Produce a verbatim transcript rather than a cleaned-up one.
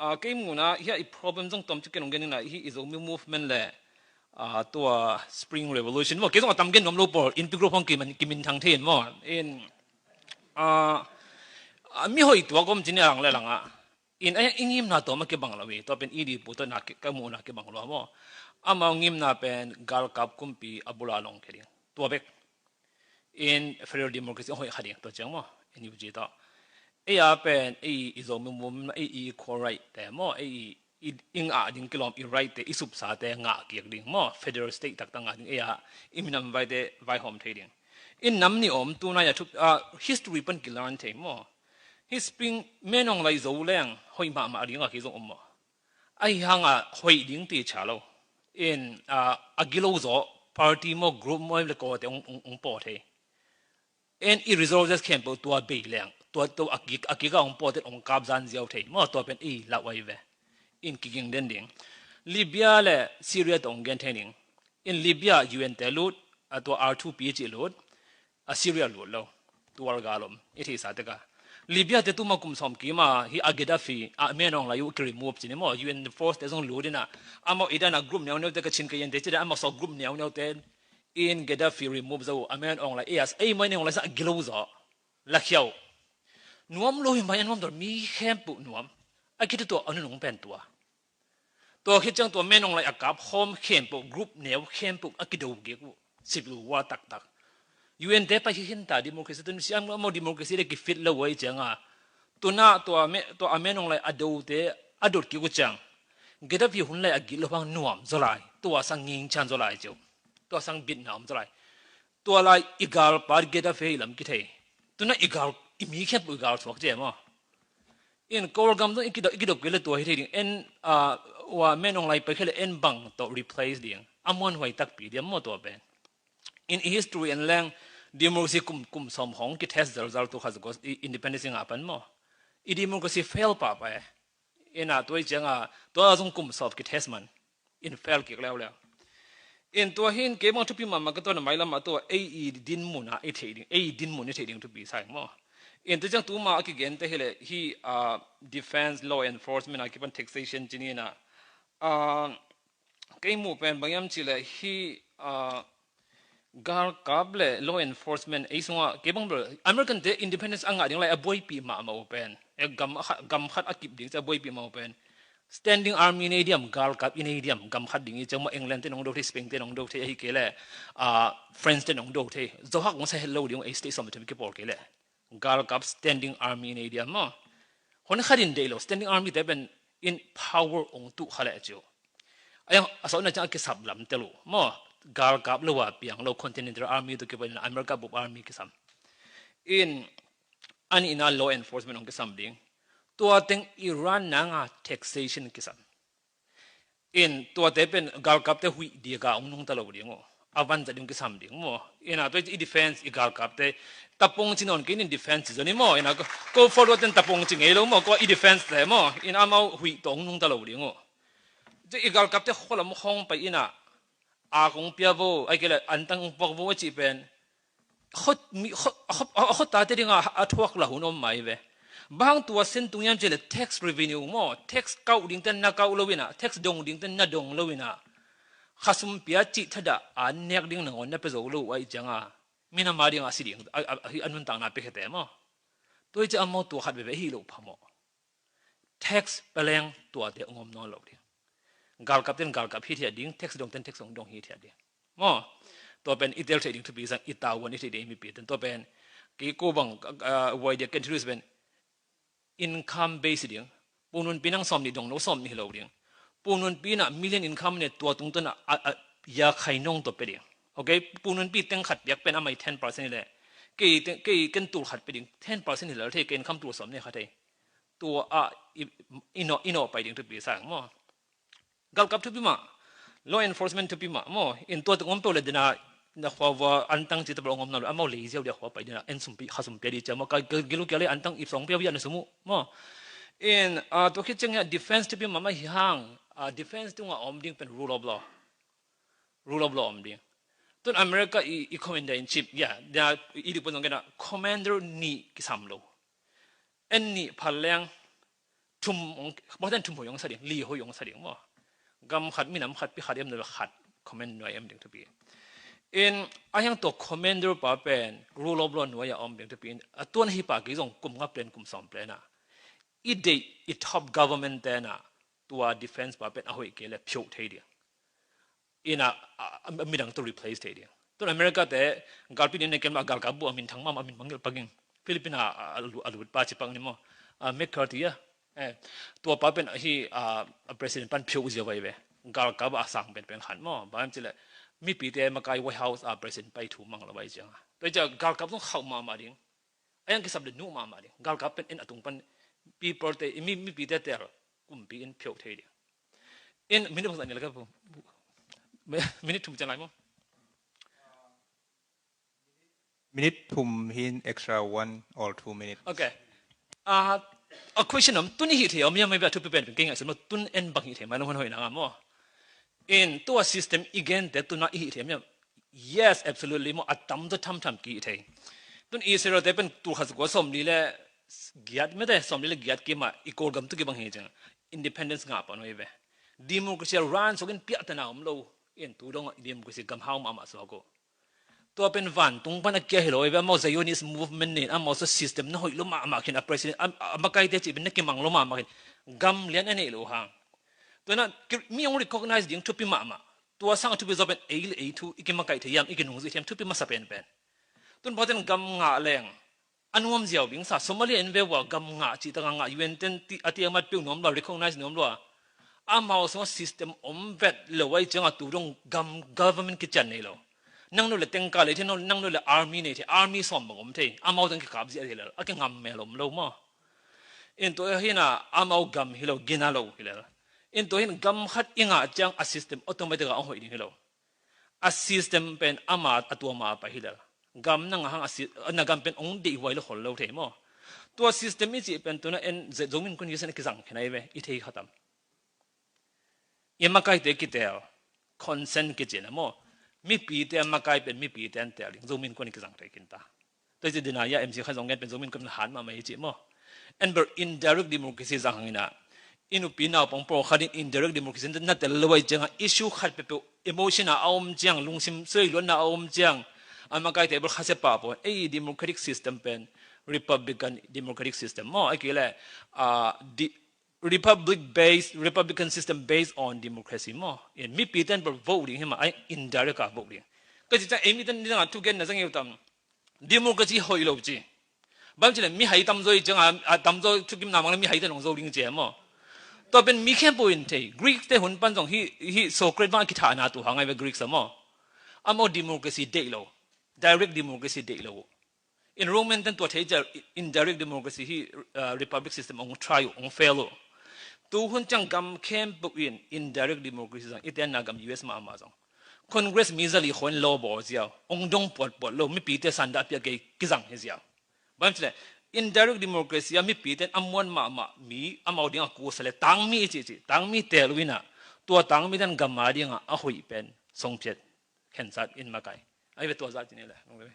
ah, kei muhna hi a i problem zong tom ci ken ong gen ina hi i Zomi movement le, ah, tua Spring Revolution maw, kei zong a tam gen nuam lo pawl in pi group hong kimin, kimin thang thei in maw. In, ah, ah, mi hoih tuak om ci ni a lang le lang a. In a i ngimna tawm a kibang lo hi, tua pen i di pu tawh na ki, ka muhna kibang lo maw. Amau ngimna pen galkap kumpi a bula long khe ding. Tua bek. In federal democracy a hoih kha ding tua ciang maw. N U G tawh. Ei a pen, ei i Zomi movement, ei i equal right te maw, ei i, i, i ngah ding kilawm i right te, i supsa te ngah kiak ding maw. Federal state taktak ngah ding, ei a, i minam vai te vaihawm thei ding. In nam ni om, tunai a thup, ah, history pan kilan thei maw. Hi Spring, Min Aung Hlaing zo leng hoih mahmah ding a kizong om maw. Ahi hanga hoih ding ti cha lo. In, ah, a gilo zaw, party maw, group maw, le ko te ong, ong, ong paw thei. In i resources khempeuh tua bei leng, tua, tua a kik, a kik a ong paw te ong kap zan ziau thei maw, tua pen i lau ai ve. In kiging den ding. Libya le Syria te ong gen thei ding. In Libya U N te lut, a tua R two P ci lut, a Syria lut lo. Tual galom i theihsa teka. Libya te tuma kum sawm kima hi a Gaddafi, a Min Aung Hlaing uh ki remove ci ni maw, U N force te zong lut ina. Amau i dana group neu neu te ka chin ka yen te ci da, amau saw group neu neu te in Gaddafi remove zo, a Min Aung Hlaing, ei a, ei Min Aung Hlaing sa gilo zo. Lakhiau. Nuam lo hi mai a nuam dor mi khempeuh nuam. A kitu tua a nunung pen tua. Tua khit ciang tua Min Aung Hlaing a kap hawm khempeuh, group neu khempeuh a kido kik uh. Civil war taktak. U N te pai hi hin ta democracy tun si amau democracy le kifit lo uh ai cianga. Tuna tua me, tua a Min Aung Hlaing a do te a dot kik uh ciang. Gaddafi hun lai a gilo hang nuam zaw lai. Tua sang nging chan zaw lai ciu. Tua sang bitna om zaw lai. Tua lai i galpa Gaddafi hi lam kithei. Tuna i gal, i mi khempeuh i gal thuak cia maw. In Kawlgam zong i kidop, i kidop kei le tua hi thei ding. En, ah, ua Min Aung Hlaing pai kei le en bang tawh replace ding. A muanhuai takpi diam maw tua pen. In i history en leng democracy kum, kum sawm hong kitest zalzal tu kha zukos i independence ngah pan maw. I democracy fail pahpah e. Ina tua i cianga, tua zong kum sawm kitest man. In fail kik leuleu. In tua hin kei bang thupi mahmah ka tua na mailam a tua ei i dinmun a i thei ding, ei i dinmun i thei ding thupi sa ing maw. In tua ciang tuma a kigente hi le hi, ah, defense, law enforcement a kipan taxation ci ni na. Ah, kei muh pen bang hiam ci le hi, ah, galkap le law enforcement ei sunga kei bang bel American te independence a ngah ding lai a buaipih mahmah uh pen. E gam a khat, gam khat a kip ding ci a buaipih mahmah uh pen. Standing army i nei diam, galkap i nei diam, gam khat ding i ciang maw England te nong do thei, Spain te nong do thei, ahi kei le, ah, France te nong do thei. Zohak ong sa het lo ding ei state sawm thum kipawl kei le. Galkap standing army i nei diam maw. Hon khat in deih lo, standing army te pen in power ong tuh kha le ciu. Ayang a sawtna ciang a kisap lam te lo maw. Galkap lo a piang lo, Continental Army tu kipan America bup army kisam. In a nihna law enforcement ong kisam ding. Tua teng Iran nanga taxation kisam. In tua te pen galkap te huih dika ong nungta lo ding uh. A van zat ding kisam ding maw. In a tua i defense i galkap te tapong ci nawn kei in defense ci zoni maw. In a ko, ko forward ten tapong ci ngei lo maw. Ko i defense te maw. In amau huih to ong nungta lo ding uh. Ci i galkap te kholam hong pai in a a kong pia vo, ai kei le antang ong puak vo a ci pen. Khot, mi, khot, a khot, a khot tate dinga a thuak la hun om mai ve. Bang tua sen tung yam ci le tax revenue maw, tax kauh ding ten na kauh lo ina, tax dong ding ten na dong lo ina. Khasum pia ci thada a nek ding nangon na pe zo lo ai cianga. Mina ma dinga si ding, a, a, a, a nuntakna pe khete maw. Tua i ci a maw tua khat veve hi lo pha maw. Tax peleng tuate ong om nawn lo ding. Galkap ten galkap hi thiat ding, tax dong ten tax ong dong hi thiat ding. Maw, tua pen i tel thei ding thupi sang i tavuan i thei ding mipi ten tua pen. Kei ko bang, ah, wai dia ken thilus pen. Income base ding. Pununpi nang sawm nih dong lo sawm nih lo ding. Pununpi na million income ne tua tungtun a, a, a, ya khai nong tua pe ding. Okay, pununpi teng khat piak pen amai ten percent le. Kei teng, kei ken tul khat pe ding. Ten percent hi lal thei, kei income tul sawm ne khat thei. Tua a i, i no, i no pai ding thupi sang maw. Galkap thupi mah, law enforcement thupi mah maw. In tua teng om peuh le dena na khua vua antang ci tabal ong om na lo, amau lei ziau dia khua pai dena en sumpi, kha sumpi a di cia maw. Ka, ka gilu kia le antang ip song pia via na sumu maw. In, ah, tua khit ciang ya defense thupi mah mah hi hang, ah, defense tunga om ding pen rule of law. Rule of law om ding. Tun America i, i commander in chief, ya, dia i di pun zong kena commander ni kisam lo. En nih phal leng thum hong, bawten thum hoih hong sa ding, li hoih hong sa ding maw. Gam khat, minam khat, pi khat em, nuai khat, command nuai em ding thupi. In a hiang tua commander pa pen rule of law nuai a om ding thupi in, a tuan hi pa kei zong kum nga plan, kum sawm plan a i deih, i top government te na tua defense pa pen a hoih kei le phiuh thei ding. Ina, a, a, midang tu replace thei ding. Tun America te galpi din ne kem a galkap bu a min thang mama, a min mangil paking. Philippine a, a, a lu-, a lut pa ci pak ni maw. A, McCarthy a. Eh, tua pa pen hi, a, a president pan phiuh zia vai ve. Galkap a sang pen pen khan maw. Ba em ci le, mipite makai White House a president pai thu mang lo vai ciang a. Tua cia galkap zong khauh mama ding. A yang kisap le nuh mama ding. Galkap pen en a tung pan people te, mi, mipite tel kumpi in phiuh thei ding. In minute bang sa ni le ka pu. Minute thum cian lai maw. Minute thum hin extra one or two minutes. Okay. Ah, a question om, tun i hih thei om ia, maybe a thupi pen pen kei ngaihsun maw, tun en bang hih thei mai lo hon hoih na nga maw. In tua system i gen te tuna i hih thei om ia. Yes, absolutely maw, a tam zaw thamtham ki hih thei. Tun Israel te pen tul khat za kua sawmli le giat mete, sawmli le giat kima i Kawlgam tu kibang hi ciang independence ngah pan hoih ve. Democracy a ran suakin piahtana om lo. In tu dong democracy gam hau mahmah suak uh. Tua pen vantung pan a kia hi lo, ive amau Zionist movement nin, amau sa system na hoih lo mahmah khin, a president, a, a makaite cih pen na kimang lo mahmah khin. Gam lian a neih lo hang. Tua na, ki-, mi hong recognize ding thupi mahmah. Tua sang a thupi zaw pen ei le ei thu, i kimakaih thei hiam, i kinungzui thei hiam, thupi masa pen pen. Tun pauten gam ngah leng a nuam ziau ding sa, Somalia in ve ua gam ngah cih taka ngah, U N ten ti, a ti amat piu nuam lua, recognize nuam lua. Amau sung a system om vet lo ai cianga tu dong gam government kician nei lo. Nang nu le tengka lei thei, nang nu le army nei thei, army sawm bang om thei. Amau teng kikap zia thei lo, a kingam mel om lo maw. In tua hi na amau gam hi lo, gina lo hi lo. In tua hin gam khat i ngah ciang a system automatic a hoih ding hi lo. A system pen ama a tua ma a pai hi lel. Gam na ngah hang a si-, na gam pen ong deih huai lo khol lo thei maw. Tua system i cih pen tuna en ze-, zomin kun kisen a kizang khen ai ve, i thei khatam. I makaite kitel, consent kicin a maw. Mipite a makai pen mipite an tel ding, zomin kun kizang thei kinta. Tua hi ci dina ia M C kha zong gen pen zomin kun han mahmah hi ci maw. En ber indirect democracy zang hangina. I nupi naupang pawl khat in indirect democracy na tel lo ai cianga issue khat peuhpeuh emotion a a om ciang, lungsim suai luanna a om ciang. A makaite ber khasia pah pawl. Ei democratic system pen Republican democratic system maw. Ai kile, ah, di-, republic based, Republican system based on democracy maw. In mipite an ber vote ding hi ma, ai indirect a vote ding. Ka ci ciang ei mite ni dang a thugen na zang eu tam. Democracy hoih lo ci. Bang ci le mihai tamzaw i ciang a, a tamzaw thukimna mang le mihai te nong zo ding ci a maw. Tua pen mi khempeuh in thei. Greek te hun pan zong hi, hi Socrates bang a kithahna tu hang ai ve Greek sa maw. Amau democracy deih lo. Direct democracy deih lo. In Roman ten tua thei cia indirect democracy hi, uh, republic system ong try uh, ong fail uh. Tu hun ciang gam khempeuh in indirect democracy zang, i tenna gam U S mahmah zong. Congress mi zali khon law bawl ziau, ong dong puatpuat lo, mipite sanda pia kei kizang hi ziau. Bang ci le, indirect democracy a mipite a muan mahmah mi, amau ding a kusa le, tangmi i ci ci, tangmi tel uina, tua tangmi ten gam a ding a, a hoih pen, songphiat, khensat in makai. Ai ve tua zat ci ni le, nong le ve.